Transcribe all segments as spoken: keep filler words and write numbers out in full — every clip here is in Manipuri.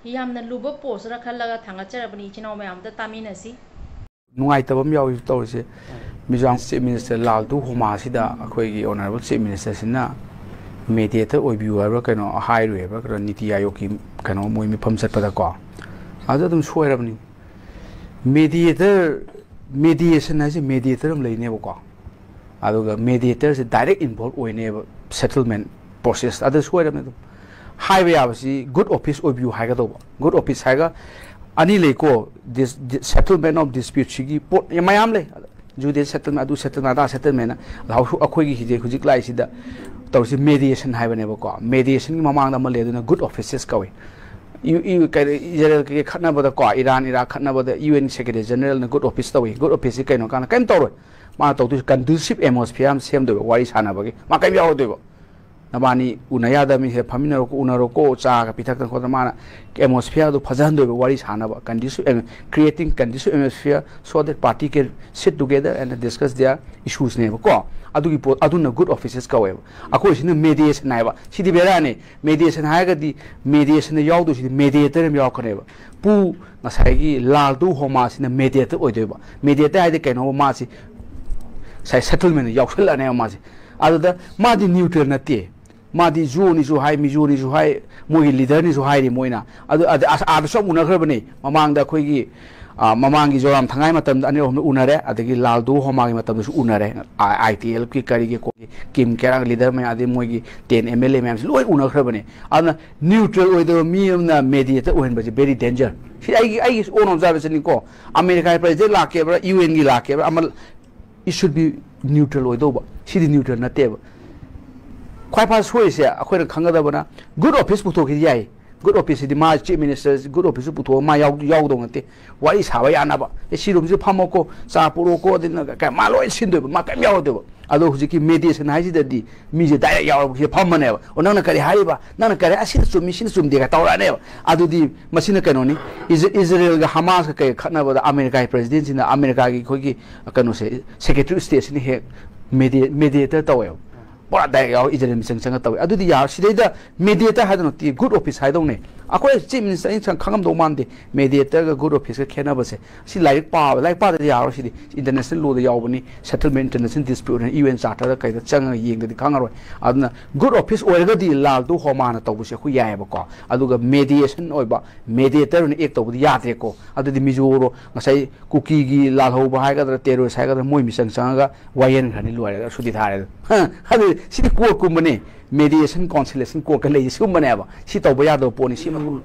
ꯌꯥꯝꯅ ꯂꯨꯕ ꯄꯣꯁꯔ ꯈꯜꯂꯒ ꯊꯥꯡꯒꯠꯆꯔꯕꯅꯤ꯫ ꯏꯆꯤꯟ ꯏꯅꯥꯎ ꯃꯌꯥꯝꯗ ꯇꯥꯃꯤꯟꯅꯁꯤ꯫ ꯅꯨꯡꯉꯥꯏꯇꯕ ꯑꯃ ꯌꯥꯎꯔꯤ ꯇꯧꯔꯤꯁꯦ꯫ ꯃꯤꯖꯣꯔꯥꯝ ꯆꯤꯐ ꯃꯤꯅꯤꯁꯇꯔ ꯂꯥꯜꯗꯨ ꯍꯣꯃꯥꯁꯤꯗ ꯑꯩꯈꯣꯏꯒꯤ ꯑꯣꯅꯔꯦꯕꯜ ꯆꯤꯐ ꯃꯤꯅꯤꯁꯇꯔꯁꯤꯅ ꯃꯦꯗꯤꯌꯦꯇꯔ ꯑꯣꯏꯕꯤꯌꯨ ꯍꯥꯏꯕ꯭ꯔꯥ ꯀꯩꯅꯣ ꯍꯥꯏꯔꯨꯏ ꯍꯥꯏꯕ꯭ꯔꯥ ꯀꯩꯅꯣ, ꯅꯤꯇꯤ ꯑꯥꯌꯣꯒꯀꯤ ꯀꯩꯅꯣ ꯃꯣꯏ ꯃꯤꯐꯝ ꯆꯠꯄꯗꯀꯣ꯫ ꯑꯗꯨ ꯑꯗꯨꯝ ꯁꯣꯏꯔꯕꯅꯤ꯫ ꯃꯦꯗꯤꯌꯦꯇꯔ ꯃꯦꯗꯤꯌꯦꯁꯟ ꯍꯥꯏꯁꯦ ꯃꯦꯗꯤꯌꯦꯇꯔ ꯑꯃ ꯂꯩꯅꯦꯕꯀꯣ꯫ ꯑꯗꯨꯒ ꯃꯦꯗꯤꯌꯦꯇꯔꯁꯦ ꯗꯥꯏꯔꯦꯛ ꯏꯟꯚꯣꯜꯕ ꯑꯣꯏꯅꯦꯕ ꯁꯦꯇꯜꯃꯦꯟ ꯄ꯭ꯔꯣꯁꯦꯁ꯫ ꯑꯗꯨ ꯁꯣꯏꯔꯕꯅꯤ꯫ ꯑꯗꯨꯝ ꯍꯥꯏꯕ ꯌꯥꯕꯁꯤ ꯒꯨꯗ ꯑꯣꯐꯤꯁ ꯑꯣꯏꯕꯤꯌꯨ ꯍꯥꯏꯒꯗꯧꯕ꯫ ꯒꯨꯗ ꯑꯣꯐꯤꯁ ꯍꯥꯏꯔꯒ ꯑꯅꯤ ꯂꯩꯀꯣ꯫ ꯁꯦꯇꯜꯃꯦꯟ ꯑꯣꯐ ꯗꯤꯁꯄ꯭ꯌꯨꯠꯁꯤꯒꯤ ꯄꯣꯠ ꯃꯌꯥꯝ ꯂꯩ꯫ ꯖꯨꯗꯤꯁ ꯁꯦꯇꯜꯃꯦꯟ, ꯑꯗꯨ ꯁꯦꯇꯜꯃꯦꯟ, ꯑꯗꯥ ꯁꯦꯇꯜꯃꯦꯟ꯫ ꯑꯩꯈꯣꯏꯒꯤ ꯍꯧꯖꯤꯛ ꯍꯧꯖꯤꯛ ꯂꯥꯛꯏꯁꯤꯗ ꯇꯧꯔꯤꯁꯤ ꯃꯦꯗꯤꯌꯦꯁꯟ ꯍꯥꯏꯕꯅꯦꯕꯀꯣ꯫ ꯃꯦꯗꯤꯌꯦꯁꯟꯒꯤ ꯃꯃꯥꯡꯗ ꯑꯃ ꯂꯩ, ꯑꯗꯨꯅ ꯒꯨꯗ ꯑꯣꯐꯤꯁꯦꯁ ꯀꯧꯏ꯫ ꯏꯖꯔꯦꯜ ꯀꯩꯀꯩ ꯈꯠꯅꯕꯗ ꯀꯣ, ꯏꯔꯥꯟ ꯏꯔꯥꯛ ꯈꯠꯅꯕꯗ ꯌꯨ ꯑꯦꯟ ꯁꯦꯀ꯭ꯔꯦꯇꯔꯤ ꯖꯦꯅꯔꯦꯜꯅ ꯒꯨꯗ ꯑꯣꯐꯤꯁ ꯇꯧꯏ꯫ ꯒꯨꯗ ꯑꯣꯐꯤꯁꯁꯤ ꯀꯩꯅꯣ ꯀꯥꯟꯗ ꯀꯔꯤꯝ ꯇꯧꯔꯣꯏ꯫ ꯃꯥꯅ ꯇꯧꯗꯣꯏꯁꯤ ꯀꯟꯗꯨꯁꯤꯞ ꯑꯦꯠꯃꯣꯁꯐꯤꯌꯥꯔ ꯑꯃ ꯁꯦꯝꯗꯣꯏꯕ ꯋꯥꯔꯤ ꯁꯥꯟꯅꯕꯒꯤ꯫ ꯃꯥ ꯀꯔꯤꯝ ꯌꯥꯎꯔꯣꯏꯗꯣꯏꯕ꯫ ꯅꯕꯥꯅꯤ ꯎꯅ ꯌꯥꯗꯕ ꯃꯤ ꯁꯤꯗ ꯐꯝꯃꯤꯟꯅꯔꯣꯀꯣ, ꯎꯅꯔꯣꯀꯣ, ꯆꯥꯒ ꯄꯤꯊꯛꯇꯅ ꯈꯣꯠꯇꯅ ꯃꯥꯅ ꯑꯦꯠꯃꯣꯁꯐꯤꯌꯥꯔꯗꯣ ꯐꯖꯍꯟꯗꯣꯏꯕ ꯋꯥꯔꯤ ꯁꯥꯟꯅꯕ꯫ Conducive, creating conducive atmosphere so that party can sit together and discuss their issues ꯅꯦꯕꯀꯣ꯫ ꯑꯗꯨꯒꯤ ꯄꯣꯠ ꯑꯗꯨꯅ ꯒꯨꯗ ꯑꯣꯐꯤꯁꯦꯁ ꯀꯧꯋꯦꯕ꯫ ꯑꯩꯈꯣꯏꯁꯤꯅ ꯃꯦꯗꯤꯌꯦꯁꯟ ꯍꯥꯏꯕ꯫ ꯁꯤꯗꯤ ꯕꯦꯔꯥꯅꯤ꯫ ꯃꯦꯗꯤꯌꯦꯁꯟ ꯍꯥꯏꯔꯒꯗꯤ ꯃꯦꯗꯤꯌꯦꯁꯟꯗ ꯌꯥꯎꯗꯣꯏꯁꯤꯗꯤ ꯃꯦꯗꯤꯌꯦꯇꯔ ꯑꯃ ꯌꯥꯎꯔꯛꯀꯅꯦꯕ꯫ ꯄꯨ ꯉꯁꯥꯏꯒꯤ ꯂꯥꯜꯗꯨ ꯍꯣꯃꯥꯁꯤꯅ ꯃꯦꯗꯤꯌꯦꯇꯔ ꯑꯣꯏꯗꯣꯏꯕ꯫ ꯃꯦꯗꯤꯌꯦꯇꯔ ꯍꯥꯏꯗꯤ ꯀꯩꯅꯣꯕ, ꯃꯥꯁꯤ ꯉꯁꯥꯏ ꯁꯦꯇꯜꯃꯦꯟꯗ ꯌꯥꯎꯁꯜꯂꯛꯑꯅꯦꯕ ꯃꯥꯁꯦ꯫ ꯑꯗꯨꯗ ꯃꯥꯗꯤ ꯅ꯭ꯌꯨꯇ꯭ꯔꯦꯜ ꯅꯠꯇꯦ꯫ ꯃꯥꯗꯤ ꯖꯣꯅꯤꯁꯨ ꯍꯥꯏ, ꯃꯤꯖꯣꯅꯤꯁꯨ ꯍꯥꯏ, ꯃꯣꯏꯒꯤ ꯂꯤꯗꯔꯅꯤꯁꯨ ꯍꯥꯏꯔꯤ ꯃꯣꯏꯅ꯫ ꯑꯗꯨ ꯑꯗ-, ꯑꯁ-, ꯑꯥꯗꯁꯨ ꯌꯥꯝ ꯎꯅꯈ꯭ꯔꯕꯅꯤ꯫ ꯃꯃꯥꯡꯗ ꯑꯩꯈꯣꯏꯒꯤ, ꯑ, ꯃꯃꯥꯡꯒꯤ ꯖꯣꯔꯥꯝ ꯊꯪꯉꯥꯏ ꯃꯇꯝꯗ ꯑꯅꯤꯔꯛ ꯑꯍꯨꯝꯂꯛ ꯎꯅꯔꯦ, ꯑꯗꯒꯤ ꯂꯥꯜꯗꯨ ꯍꯣꯃꯥꯒꯤ ꯃꯇꯝꯗꯁꯨ ꯎꯅꯔꯦ꯫ ꯑꯥꯏ ꯇꯤ ꯑꯦꯜ ꯑꯦꯐꯀꯤ ꯀꯔꯤꯒꯤ ꯀꯣ-, ꯀꯤꯝ ꯀꯦꯔꯥꯡ ꯂꯤꯗꯔ ꯃꯌꯥꯝ, ꯑꯗꯩ ꯃꯣꯏꯒꯤ ꯇꯦꯟ ꯑꯦꯝ ꯑꯦꯜ ꯑꯦ ꯃꯌꯥꯝꯁꯤ ꯂꯣꯏ ꯎꯅꯈ꯭ꯔꯕꯅꯤ꯫ ꯑꯗꯨꯅ ꯅ꯭ꯌꯨꯇ꯭ꯔꯦꯜ ꯑꯣꯏꯗꯕ ꯃꯤ ꯑꯃꯅ ꯃꯦꯗꯤꯌꯦꯇꯔ ꯑꯣꯏꯍꯟꯕꯁꯦ very danger꯫ ꯁꯤ ꯑꯩꯒꯤ, ꯑꯩꯒꯤ own observation ꯅꯤꯀꯣ꯫ ꯑꯃꯦꯔꯤꯀꯥꯒꯤ ꯄ꯭ꯔꯦꯁꯤꯗꯦꯟ ꯂꯥꯛꯀꯦꯕ꯭ꯔꯥ, ꯌꯨ ꯑꯦꯟꯒꯤ ꯂꯥꯛꯀꯦꯕ꯭ꯔꯥ, ꯑꯃ, it should be neutral ꯑꯣꯏꯗꯧꯕ꯫ ꯁꯤꯗꯤ ꯅ꯭ꯌꯨꯇ꯭ꯔꯦꯜ ꯅꯠꯇꯦꯕ꯫ ꯈ꯭ꯋꯥꯏ ꯐꯥ ꯁꯣꯏꯔꯤꯁꯦ ꯑꯩꯈꯣꯏꯅ ꯈꯪꯒꯗꯕꯅ, ꯒꯨꯗ ꯑꯣꯐꯤꯁ ꯄꯨꯊꯣꯛꯈꯤꯗꯤ ꯌꯥꯏ꯫ ꯒꯨꯗ ꯑꯣꯐꯤꯁꯁꯤꯗꯤ ꯃꯥ ꯆꯤꯐ ꯃꯤꯅꯤꯁꯇꯔ ꯒꯨꯗ ꯑꯣꯐꯤꯁꯁꯨ ꯄꯨꯊꯣꯛꯑꯒ ꯃꯥ ꯌꯥꯎ-, ꯌꯥꯎꯗꯧ ꯅꯠꯇꯦ꯫ ꯋꯥꯔꯤ ꯁꯥꯕ ꯌꯥꯅꯕ, "ꯑꯦ, ꯁꯤ ꯔꯨꯝꯁꯤꯗ ꯐꯝꯃꯣꯀꯣ, ꯆꯥ ꯄꯨꯔꯛꯑꯣꯀꯣ", ꯑꯗꯩ ꯅꯪ ꯀ-, ꯃꯥ ꯂꯣꯏ ꯁꯤꯟꯗꯣꯏꯕ, ꯃꯥ ꯀꯔꯤꯝ ꯌꯥꯎꯔꯣꯏꯗꯣꯏꯕ꯫ ꯑꯗꯣ ꯍꯧꯖꯤꯛꯀꯤ ꯃꯦꯗꯤꯌꯦꯁꯟ ꯍꯥꯏꯁꯤꯗꯗꯤ ꯃꯤꯁꯦ ꯗꯥꯏꯔꯦꯛ ꯌꯥꯎꯔꯒ ꯁꯤꯗ ꯐꯝꯃꯅꯦꯕ꯫ "ꯑꯣ, ꯅꯪꯅ ꯀꯔꯤ ꯍꯥꯏꯔꯤꯕ? ꯅꯪꯅ ꯀꯔꯤ, ꯑꯁꯤꯅ ꯆꯨꯝꯃꯤ, ꯁꯤꯅ ꯆꯨꯝꯗꯦ" ꯀ ꯇꯧꯔꯛꯑꯅꯦꯕ꯫ ꯑꯗꯨꯗꯤ ꯃꯁꯤꯅ ꯀꯩꯅꯣꯅꯤ, ꯏꯖ-, ꯏꯖꯔꯦꯜꯒ ꯍꯃꯥꯁꯀ ꯀꯩ ꯈꯠꯅꯕꯗ ꯑꯃꯦꯔꯤꯀꯥꯒꯤ ꯄ꯭ꯔꯦꯁꯤꯗꯦꯟꯁꯤꯅ ꯑꯃꯦꯔꯤꯀꯥꯒꯤ ꯑꯩꯈꯣꯏꯒꯤ ꯀꯩꯅꯣꯁꯦ, ꯁꯦꯀ꯭ꯔꯦꯇꯔꯤ ꯁ꯭ꯇꯦꯠꯁꯤꯅ ꯍꯦꯛ ꯃꯦꯗꯤꯌꯦ-, ꯃꯦꯗꯤꯌꯦꯇꯔ ꯇꯧꯋꯦꯕ꯫ ꯄꯨꯔꯥ ꯗꯥꯏꯔꯦꯛ ꯌꯥꯎꯔ ꯏꯖꯔꯦꯜ ꯃꯤꯆꯪ ꯆꯪꯉ ꯇꯧꯋꯦ꯫ ꯑꯗꯨꯗꯤ ꯌꯥꯔꯣꯏ꯫ ꯁꯤꯗꯩꯗ ꯃꯦꯗꯤꯌꯦꯇꯔ ꯍꯥꯏꯗꯧ ꯅꯠꯇꯦ, ꯒꯨꯗ ꯑꯣꯐꯤꯁ ꯍꯥꯏꯗꯧꯅꯦ꯫ ꯑꯩꯈꯣꯏ ꯆꯤꯐ ꯃꯤꯅꯤꯁꯇꯔ ꯑꯩꯅ ꯈꯪꯉꯝꯗꯧ ꯃꯥꯟꯗꯦ꯫ ꯃꯦꯗꯤꯌꯦꯇꯔꯒ ꯒꯨꯗ ꯑꯣꯐꯤꯁꯀ ꯈꯦꯠꯅꯕꯁꯦ꯫ ꯁꯤ ꯂꯥꯏꯔꯤꯛ ꯄꯥꯕ, ꯂꯥꯏꯔꯤꯛ ꯄꯥꯗ꯭ꯔꯗꯤ ꯌꯥꯔꯣꯏ꯫ ꯁꯤꯗꯤ ꯏꯟꯇꯔꯅꯦꯁꯅꯦꯜ ꯂꯣꯗ ꯌꯥꯎꯕꯅꯤ, ꯁꯦꯇꯜꯃꯦꯟ ꯏꯟꯇꯔꯅꯦꯁꯅꯦꯜ ꯗꯤꯁꯄ꯭ꯌꯨꯠ ꯍꯥꯏꯅ ꯌꯨ ꯑꯦꯟ ꯆꯥꯔꯇꯔꯗ ꯀꯩꯗ ꯆꯪꯉꯒ ꯌꯦꯡꯗꯗꯤ ꯈꯪꯉꯔꯣꯏ꯫ ꯑꯗꯨꯅ ꯒꯨꯗ ꯑꯣꯐꯤꯁ ꯑꯣꯏꯔꯒꯗꯤ ꯂꯥꯜꯗꯨ ꯍꯣꯃꯥꯅ ꯇꯧꯕꯁꯦ ꯑꯩꯈꯣꯏ ꯌꯥꯏꯑꯕꯀꯣ꯫ ꯑꯗꯨꯒ ꯃꯦꯗꯤꯌꯦꯁꯟ ꯑꯣꯏꯕ ꯃꯦꯗꯤꯌꯦꯇꯔ ꯑꯣꯏꯅ ꯑꯦꯛ ꯇꯧꯕꯗꯤ ꯌꯥꯗ꯭ꯔꯦꯀꯣ꯫ ꯑꯗꯨꯗꯤ ꯃꯤꯖꯣꯔꯣ ꯉꯁꯥꯏ ꯀꯨꯀꯤꯒꯤ ꯂꯥꯜꯍꯧꯕ ꯍꯥꯏꯒꯗ꯭ꯔꯥ, ꯇꯦꯔꯣꯔꯤꯁ ꯍꯥꯏꯒꯗ꯭ꯔꯥ, ꯃꯣꯏ ꯃꯤꯆꯪ ꯆꯪꯉꯒ ꯋꯥꯌꯦꯟꯈ꯭ꯔꯅꯤ, ꯂꯣꯏꯔꯒ ꯁꯨꯇꯤ ꯊꯥꯔꯦ꯫ ꯍ, ꯑꯗꯨ ꯁꯤꯗꯤ ꯀꯣꯔꯠꯀꯨꯝꯕꯅꯦ꯫ ꯃꯦꯗꯤꯌꯦꯁꯟ, ꯀꯥꯎꯟꯁꯤꯂꯦꯁꯟ ꯀꯣꯔꯠꯀ ꯂꯩꯔꯤꯁꯦ ꯁꯤꯒꯨꯝꯕꯅꯦꯕ꯫ ꯁꯤ ꯇꯧꯕ ꯌꯥꯗꯕ ꯄꯣꯠꯅꯤ꯫ ꯁꯤꯃ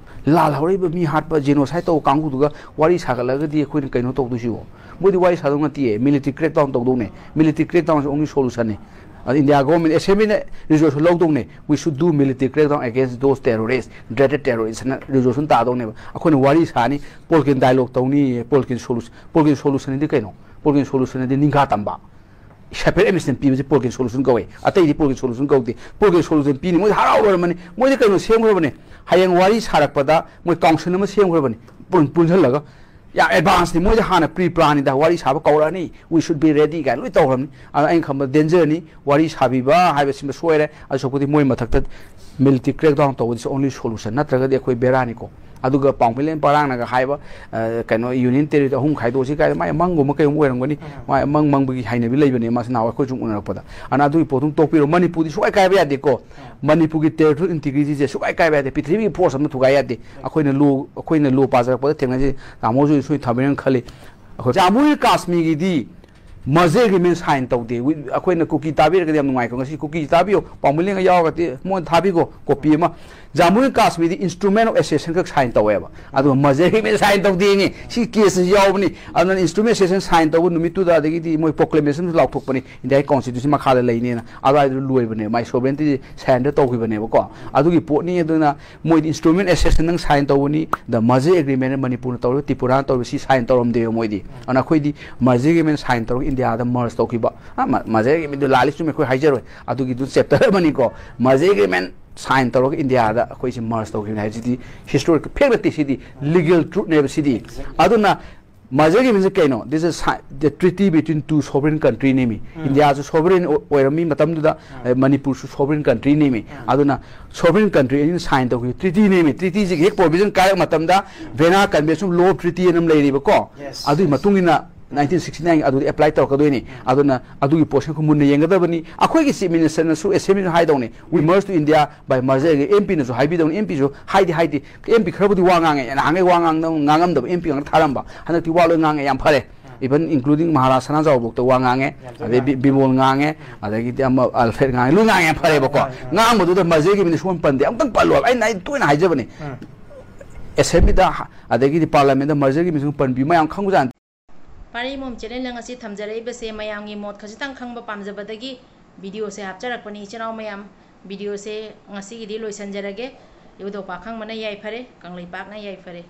ꯂꯥꯜꯍꯧꯔꯛꯏꯕ ꯃꯤ ꯍꯥꯠꯄ, ꯖꯦꯅꯣꯁꯥꯏꯠ ꯇꯧꯕ ꯀꯥꯡꯕꯨꯗꯨꯒ ꯋꯥꯔꯤ ꯁꯥꯒꯠꯂꯒꯗꯤ ꯑꯩꯈꯣꯏꯅ ꯀꯩꯅꯣ ꯇꯧꯗꯣꯏꯁꯤꯕꯣ? ꯃꯣꯏꯗꯤ ꯋꯥꯔꯤ ꯁꯥꯗꯧ ꯅꯠꯇꯦ꯫ ꯃꯤꯂꯤꯇꯔꯤ ꯀ꯭ꯔꯦꯛ ꯗꯥꯎꯟ ꯇꯧꯗꯧꯅꯦ꯫ ꯃꯤꯂꯤꯇꯔꯤ ꯀ꯭ꯔꯦꯛ ꯗꯥꯎꯟꯁꯦ ꯑꯣꯡꯂꯤ ꯁꯣꯂꯨꯁꯟꯅꯤ꯫ ꯑꯗ ꯏꯟꯗꯤꯌꯥ ꯒꯣꯔꯃꯦꯟ ꯑꯦꯁꯦꯝꯕ꯭ꯂꯤꯅ ꯔꯤꯖꯣꯂꯨꯁꯟ ꯂꯧꯗꯧꯅꯦ, "We should do military crackdown against those terrorists, dreaded terrorists" ꯍꯥꯏꯅ ꯔꯤꯖꯣꯂꯨꯁꯟ ꯇꯥꯗꯧꯅꯦꯕ꯫ ꯑꯩꯈꯣꯏꯅ ꯋꯥꯔꯤ ꯁꯥꯅꯤ, ꯄꯣꯜꯀꯤꯟ ꯗꯥꯏꯂꯣꯒ ꯇꯧꯅꯤ, ꯄꯣꯜꯀꯤꯟ ꯁꯣꯂꯨꯁꯟ, ꯄꯣꯜꯀꯤꯟ ꯁꯣꯂꯨꯁꯟꯗꯤ ꯀꯩꯅꯣ? ꯄꯣꯜꯀꯤꯟ ꯁꯣꯂꯨꯁꯟꯗꯤ ꯅꯤꯡꯈꯥ ꯇꯝꯕ꯫ ꯁꯦꯄꯔꯦꯠ ꯑꯦꯃꯤꯁꯟ ꯄꯤꯕꯁꯦ ꯄꯣꯜꯀꯤꯟ ꯁꯣꯂꯨꯁꯟ ꯀꯧꯋꯦ꯫ ꯑꯇꯩꯗꯤ ꯄꯣꯜꯀꯤꯟ ꯁꯣꯂꯨꯁꯟ ꯀꯧꯗꯦ꯫ ꯄꯣꯜꯀꯤꯟ ꯁꯣꯂꯨꯁꯟ ꯄꯤꯅꯤ꯫ ꯃꯣꯏꯗꯤ ꯍꯔꯥꯎꯔꯕꯅꯤ꯫ ꯃꯣꯏꯗꯤ ꯀꯩꯅꯣ ꯁꯦꯝꯈ꯭ꯔꯕꯅꯤ꯫ ꯍꯌꯦꯡ ꯋꯥꯔꯤ ꯁꯥꯔꯛꯄꯗ ꯃꯣꯏ ꯀꯥꯎꯟꯁꯤꯜ ꯑꯃ ꯁꯦꯝꯈ꯭ꯔꯕꯅꯤ꯫ ꯄꯨꯟ-, ꯄꯨꯟꯁꯤꯜꯂꯒ꯫ ꯌꯥꯝ ꯑꯦꯗꯚꯥꯟꯁꯅꯤ꯫ ꯃꯣꯏꯗꯤ ꯍꯥꯟꯅ ꯄ꯭ꯔꯤ ꯄ꯭ꯂꯥꯟꯅꯤꯗ꯫ "ꯋꯥꯔꯤ ꯁꯥꯕ ꯀꯧꯔꯛꯑꯅꯤ, we should be ready" ꯀꯥꯏꯅ ꯂꯣꯏ ꯇꯧꯈ꯭ꯔꯕꯅꯤ꯫ ꯑꯗꯣ ꯑꯩꯅ ꯈꯟꯕꯗ ꯗꯦꯟꯖꯔꯅꯤ꯫ ꯋꯥꯔꯤ ꯁꯥꯕꯤꯕ ꯍꯥꯏꯕꯁꯤꯃ ꯁꯣꯏꯔꯦ꯫ ꯑꯗꯨ ꯁꯔꯨꯛꯄꯨꯗꯤ ꯃꯣꯏ ꯃꯊꯛꯇ ꯃꯤꯂꯤꯇꯔꯤ ꯀ꯭ꯔꯦꯛ ꯗꯥꯎꯟ ꯇꯧꯕꯗꯤ ꯑꯣꯡꯂꯤ ꯁꯣꯂꯨꯁꯟ, ꯅꯠꯇ꯭ꯔꯒꯗꯤ ꯑꯩꯈꯣꯏ ꯕꯦꯔꯥꯅꯤꯀꯣ꯫ ꯑꯗꯨꯒ ꯄꯥꯎꯃꯤꯂꯦꯟ ꯄꯔꯥꯡꯅꯒ ꯍꯥꯏꯕ, ꯑ, ꯀꯩꯅꯣ, ꯌꯨꯅꯤꯌꯟ ꯇꯦꯔꯤꯇꯣꯔꯤ ꯑꯍꯨꯝ ꯈꯥꯏꯗꯣꯛꯑꯁꯤ ꯀꯥꯏꯅ, ꯃꯥꯏ ꯃꯪꯒꯨꯝꯕ ꯀꯩꯒꯨꯝꯕ ꯑꯣꯏꯔꯝꯒꯅꯤ꯫ ꯃꯥꯏ ꯃꯪ ꯃꯪꯕꯒꯤ ꯍꯩꯅꯕꯤ ꯂꯩꯕꯅꯦ ꯃꯥꯁꯦ ꯅꯍꯥꯟꯋꯥꯏ ꯑꯩꯈꯣꯏ ꯁꯨꯝ ꯎꯅꯔꯛꯄꯗ꯫ ꯑꯗꯨꯅ ꯑꯗꯨꯒꯤ ꯄꯣꯠꯇꯨ ꯇꯣꯛꯄꯤꯔꯣ꯫ ꯃꯅꯤꯄꯨꯔꯗꯤ ꯁꯨꯡꯀꯥꯏ ꯀꯥꯏꯕ ꯌꯥꯗꯦꯀꯣ꯫ ꯃꯅꯤꯄꯨꯔꯒꯤ ꯇꯦꯔꯤꯇꯣꯔꯤꯌꯦꯜ ꯏꯟꯇꯤꯒ꯭ꯔꯤꯇꯤꯁꯦ ꯁꯨꯡꯀꯥꯏ ꯀꯥꯏꯕ ꯌꯥꯗꯦ꯫ ꯄ꯭ꯔꯤꯊꯤꯕꯤꯒꯤ ꯐꯣꯔꯁ ꯑꯃ ꯊꯨꯒꯥꯏ ꯌꯥꯗꯦ꯫ ꯑꯩꯈꯣꯏꯅ ꯂꯣ, ꯑꯩꯈꯣꯏꯅ ꯂꯣ ꯄꯥꯖꯔꯛꯄꯗ ꯊꯦꯡꯅꯁꯤ꯫ ꯇꯥꯃꯣꯁꯨ ꯁꯣꯏ ꯊꯥꯕꯤꯔꯝꯒꯅꯤ ꯈꯜꯂꯤ꯫ ꯑꯩꯈꯣꯏ ꯖꯥꯃꯨ ꯑꯦꯟ ꯀꯥꯁꯃꯤꯔꯒꯤꯗꯤ ꯃꯔꯖꯔ ꯑꯦꯒ꯭ꯔꯤꯃꯦꯟ ꯁꯥꯏꯟ ꯇꯧꯗꯦ꯫ ꯋꯤ-, ꯑꯩꯈꯣꯏꯅ ꯀꯨꯀꯤ ꯇꯥꯕꯤꯔꯒꯗꯤ ꯌꯥꯝ ꯅꯨꯡꯉꯥꯏꯀꯣ꯫ ꯉꯁꯤ ꯀꯨꯀꯤ ꯇꯥꯕꯤꯌꯣ, ꯄꯥꯎꯃꯤꯂꯦꯟꯒ ꯌꯥꯎꯔꯒꯗꯤ ꯃꯣꯏ ꯊꯥꯕꯤꯈꯣ, ꯀꯣꯄꯤ ꯑꯃ꯫ ꯖꯥꯃꯨ ꯑꯦꯟ ꯀꯥꯁꯃꯤꯔꯗꯤ ꯏꯟꯁꯇ꯭ꯔꯨꯃꯦꯟ ꯑꯣꯐ ꯑꯦꯁꯦꯁꯟ ꯈꯛ ꯁꯥꯏꯟ ꯇꯧꯋꯦꯕ, ꯑꯗꯨꯒ ꯃꯔꯖꯔ ꯑꯦꯒ꯭ꯔꯤꯃꯦꯟ ꯁꯥꯏꯟ ꯇꯧꯗꯦꯅꯦ꯫ ꯁꯤ ꯀꯦꯁꯇꯁꯨ ꯌꯥꯎꯕꯅꯤ꯫ ꯑꯗꯨꯅ ꯏꯟꯁꯇ꯭ꯔꯨꯃꯦꯟ ꯑꯦꯁꯦꯁꯟ ꯁꯥꯏꯟ ꯇꯧꯕ ꯅꯨꯃꯤꯠꯇꯨꯗ, ꯑꯗꯒꯤꯗꯤ ꯃꯣꯏ ꯄ꯭ꯔꯣꯀ꯭ꯂꯦꯃꯦꯁꯟꯁꯨ ꯂꯥꯎꯊꯣꯛꯄꯅꯤ, ꯏꯟꯗꯤꯌꯥꯒꯤ ꯀꯣꯟꯁꯇꯤꯇ꯭ꯌꯨꯁꯟ ꯃꯈꯥꯗ ꯂꯩꯅꯦꯅ꯫ ꯑꯗꯨꯋꯥꯏꯗꯨꯗ ꯂꯣꯏꯕꯅꯦꯕ, ꯃꯥꯏ ꯁꯣꯕꯔꯦꯟꯇꯤꯁꯦ ꯁꯔꯦꯟꯗꯔ ꯇꯧꯈꯤꯕꯅꯦꯕꯀꯣ꯫ ꯑꯗꯨꯒꯤ ꯄꯣꯠꯅꯤ꯫ ꯑꯗꯨꯅ ꯃꯣꯏꯗꯤ ꯏꯟꯁꯇ꯭ꯔꯨꯃꯦꯟ ꯑꯦꯁꯦꯁꯟ ꯅꯪ ꯁꯥꯏꯟ ꯇꯧꯕꯅꯤ, ꯗ ꯃꯔꯖꯔ ꯑꯦꯒ꯭ꯔꯤꯃꯦꯟ ꯃꯅꯤꯄꯨꯔꯅ ꯇꯧꯔꯤꯕ, ꯇ꯭ꯔꯤꯄꯨꯔꯥꯅ ꯇꯧꯔꯤꯕ, ꯁꯤ ꯁꯥꯏꯟ ꯇꯧꯔꯝꯗꯦꯕ ꯃꯣꯏꯗꯤ꯫ ꯑꯗꯨꯅ ꯑꯩꯈꯣꯏꯗꯤ ꯃꯔꯖꯔ ꯑꯦꯒ꯭ꯔꯤꯃꯦꯟ ꯁꯥꯏꯟ ꯇꯧꯔꯒ ꯏꯟꯗꯤꯌꯥꯗ ꯃꯔꯖ ꯇꯧꯈꯤꯕ꯫ ꯑ, ꯃ-, ꯃꯔꯖꯔ ꯑꯦꯒ꯭ꯔꯤꯃꯦꯟꯗꯨ ꯂꯥꯜꯂꯤ ꯆꯨꯝꯃꯤ ꯑꯩꯈꯣꯏ ꯍꯥꯏꯖꯔꯣꯏ, ꯑꯗꯨꯒꯤꯗꯨ ꯆꯦꯞꯇꯔ ꯑꯃꯅꯤꯀꯣ꯫ ꯃꯔꯖꯔ ꯑꯦꯒ꯭ꯔꯤꯃꯦꯟ ꯁꯥꯏꯟ ꯇꯧꯔꯒ ꯏꯟꯗꯤꯌꯥꯗ ꯑꯩꯈꯣꯏꯁꯤ ꯃꯔꯖ ꯇꯧꯈꯤꯕꯅꯤ ꯍꯥꯏꯕꯁꯤꯗꯤ ꯍꯤꯁꯇꯣꯔꯤꯛ ꯐꯦꯛ ꯅꯠꯇꯦ, ꯁꯤꯗꯤ ꯂꯤꯒꯦꯜ ꯇ꯭ꯔꯨꯠꯅꯦꯕ ꯁꯤꯗꯤ꯫ ꯑꯗꯨꯅ Merger Agreement ꯁꯦ ꯀꯩꯅꯣ? This is si- the treaty between two sovereign country ꯅꯦꯃꯤ. ꯏꯟꯗꯤꯌꯥꯁꯨ sovereign ꯑꯣꯏ- ꯑꯣꯏꯔꯝꯃꯤ ꯃꯇꯝꯗꯨꯗ, ꯑ, ꯃꯅꯤꯄꯨꯔꯁꯨ sovereign country ꯅꯦꯃꯤ꯫ ꯑꯗꯨꯅ sovereign country ꯑꯅꯤꯅ sign ꯇꯧꯈꯤꯕ treaty ꯅꯦꯃꯤ꯫ Treaty ꯁꯤꯒꯤ ꯍꯦꯛ provision ꯀꯥꯏꯔꯛꯄ ꯃꯇꯝꯗ Vienna Convention of Law of Treaty ꯑꯅ ꯑꯃ ꯂꯩꯔꯤꯕꯀꯣ꯫ ꯑꯗꯨꯒꯤ ꯃꯇꯨꯡ ꯏꯟꯅ nineteen sixty nine ꯑꯗꯨꯗꯤ apply ꯇꯧꯔꯛꯀꯗꯣꯏꯅꯤ꯫ ꯑꯗꯨꯅ ꯑꯗꯨꯒꯤ portion ꯈꯨ ꯃꯨꯟꯅ ꯌꯦꯡꯒꯗꯕꯅꯤ꯫ ꯑꯩꯈꯣꯏꯒꯤ Chief Minister ꯅꯁꯨ, Assembly ꯅꯁꯨ ꯍꯥꯏꯗꯧꯅꯤ, "We merge to India by merger." M P ꯅꯁꯨ ꯍꯥꯏꯕꯤꯗꯧꯅꯤ꯫ M P ꯁꯨ ꯍꯥꯏꯗꯤ ꯍꯥꯏꯗꯤ, M P ꯈꯔꯕꯨꯗꯤ ꯋꯥ ꯉꯥꯡꯉꯦ, ꯅꯍꯥꯟꯈꯩ ꯋꯥ ꯉꯥꯡꯗ- ꯉꯥꯡꯉꯝꯗꯕ M P ꯉꯥꯛꯇ ꯊꯥꯔꯝꯕ, ꯍꯟꯗꯛꯇꯤ ꯋꯥ ꯂꯣꯏ ꯉꯥꯡꯉꯦ, ꯌꯥꯝ ꯐꯔꯦ꯫ Even including ꯃꯍꯥꯔꯥꯖ ꯁꯅꯥꯖꯥꯎꯕꯣꯛꯇ ꯋꯥ ꯉꯥꯡꯉꯦ, ꯑꯗꯩ ꯕꯤ- ꯕꯤꯃꯣꯜ ꯉꯥꯡꯉꯦ, ꯑꯗꯒꯤꯗꯤ ꯑꯃ Alfred ꯉꯥꯡꯉꯦ, ꯂꯣꯏ ꯉꯥꯡꯉꯦ, ꯌꯥꯝ ꯐꯔꯦꯕꯀꯣ꯫ ꯉꯥꯡꯕꯗꯨꯗ merger ꯒꯤ ꯃꯤꯅ ꯁꯨꯡꯄꯟ ꯄꯟꯗꯦ, ꯑꯃꯨꯛꯇꯪ ꯄꯜꯂꯣ ꯍꯥꯏꯕ꯫ ꯑꯩꯅ ꯑꯩ ꯇꯣꯏꯅ ꯍꯥꯏꯖꯕꯅꯤ꯫ Assembly ꯗ ꯍ- ꯑꯗꯒꯤꯗꯤ Parliament ꯗ merger ꯒꯤ ꯃꯤꯁꯨ ꯄꯟꯕꯤꯌꯨ, ꯃꯌꯥꯝ ꯈꯪꯕꯖꯥꯠꯅꯤ꯫ ꯄꯥꯔꯤ ꯃꯣꯝ channel ꯅ ꯉꯁꯤ ꯊꯝꯖꯔꯛꯏꯕꯁꯦ ꯃꯌꯥꯝꯒꯤ ꯃꯣꯠ ꯈꯖꯤꯛꯇꯪ ꯈꯪꯕ ꯄꯥꯝꯖꯕꯗꯒꯤ video ꯁꯦ ꯍꯥꯞꯆꯔꯛꯄꯅꯤ꯫ ꯏꯆꯤꯟ ꯏꯅꯥꯎ ꯃꯌꯥꯝ, video ꯁꯦ ꯉꯁꯤꯒꯤꯗꯤ ꯂꯣꯏꯁꯤꯟꯖꯔꯒꯦ꯫ ꯏꯕꯨꯙꯧ ꯄꯥꯈꯪꯕꯅ ꯌꯥꯏꯐꯔꯦ, ꯀꯪꯂꯩꯄꯥꯛꯅ ꯌꯥꯏꯐꯔꯦ꯫